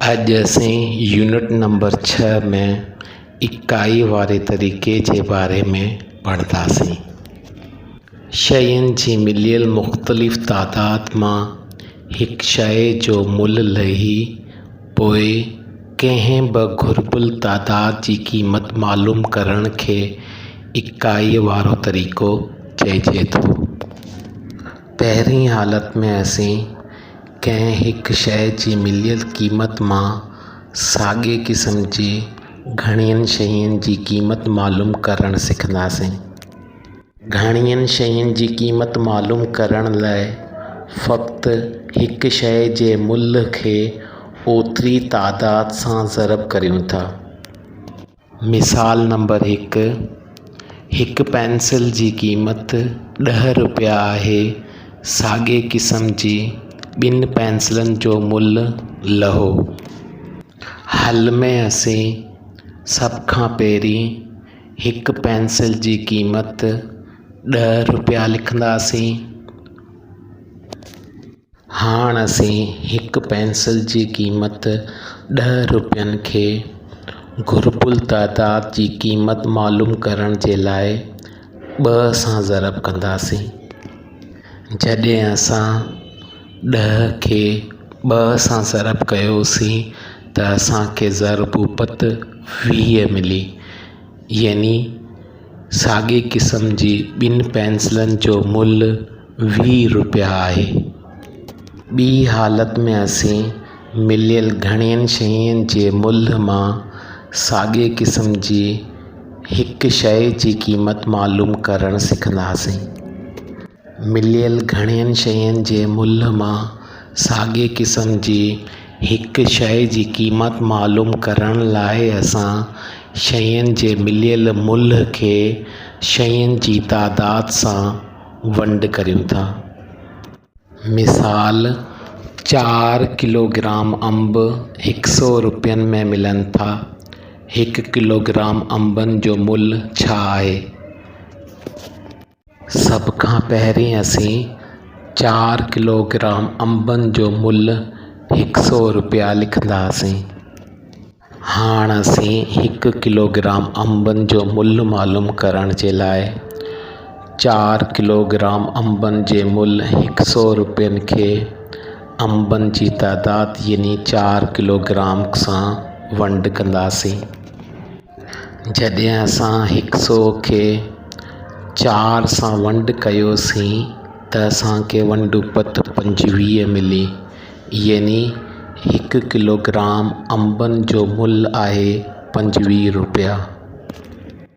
اڄ اسين unit number 6 ۾ اڪائي واري طريقي جي باري ۾ پڙهنداسين. شين جي مليل مختلف تعداد مان هڪ شيء جو ملهه لهي پوء ڪنهن به گهربل تعداد جي قيمت معلوم ڪرڻ کي اڪائي وارو طريقو چئجي ٿو. پهرين حالت ۾ اسين ڪنهن هڪ شيء جي مليل قيمت مان ساڳئي قسم جي گهڻين شين جي قيمت معلوم ڪرڻ سکنداسين. گهڻين شين جي قيمت معلوم ڪرڻ لاء فقط هڪ شيء جي ملهه کي اوتري تعداد سان ضرب ڪريون ٿا. مثال نمبر 1، هڪ پينسل جي قيمت 10 رپيا آهي، ساڳئي قسم جي ٻن پينسلن جو ملهه لهو. حل ۾ اسين سڀ کان پهرين هڪ پينسل جي قيمت 10 رپيا لکنداسين. هاڻ اسين هڪ پينسل جي قيمت 10 رپين کي گهربل تعداد جي قيمت معلوم ڪرڻ جي لاءِ 2 سان ضرب ڪنداسين. جڏهن اسان 10 کي 2 سان ضرب ڪيوسين ته اسان کي ضرب اپت 20 ملي، يعني ساڳئي قسم جي ٻن پينسلن جو ملهه 20 رپيا آهي. ٻي حالت ۾ اسين مليل گهڻين شين جي ملهه مان ساڳئي قسم جي هڪ شيء جي قيمت معلوم ڪرڻ سکنداسين. مليل گهڻين شين جي ملهه مان ساڳئي قسم جي هڪ شيء جي قيمت معلوم ڪرڻ لاءِ اسان شين جي مليل ملهه کي شين جي تعداد سان ونڊ ڪريون ٿا. مثال، 4 ڪلوگرام انب هڪ سو رپين ۾ ملن ٿا. هڪ ڪلوگرام انبن جو ملهه ڇا آهي؟ سڀ کان پهرين اسين 4 ڪلوگرام انبن جو ملهه هڪ سو رپيا لکنداسين. هاڻ اسين هڪ ڪلوگرام انبن جو ملهه معلوم ڪرڻ جي لاءِ 4 ڪلوگرام انبن جي ملهه هڪ سو رپين کي انبن جي تعداد يعني 4 ڪلوگرام سان ونڊ ڪنداسين. جڏهن اسان هڪ سو کي 4 سان ونڊ ڪيوسين ته اسان کي ونڊ اپت 25 ملي، يعني هڪ ڪلوگرام انبن جو ملهه آهي 25 رپيا.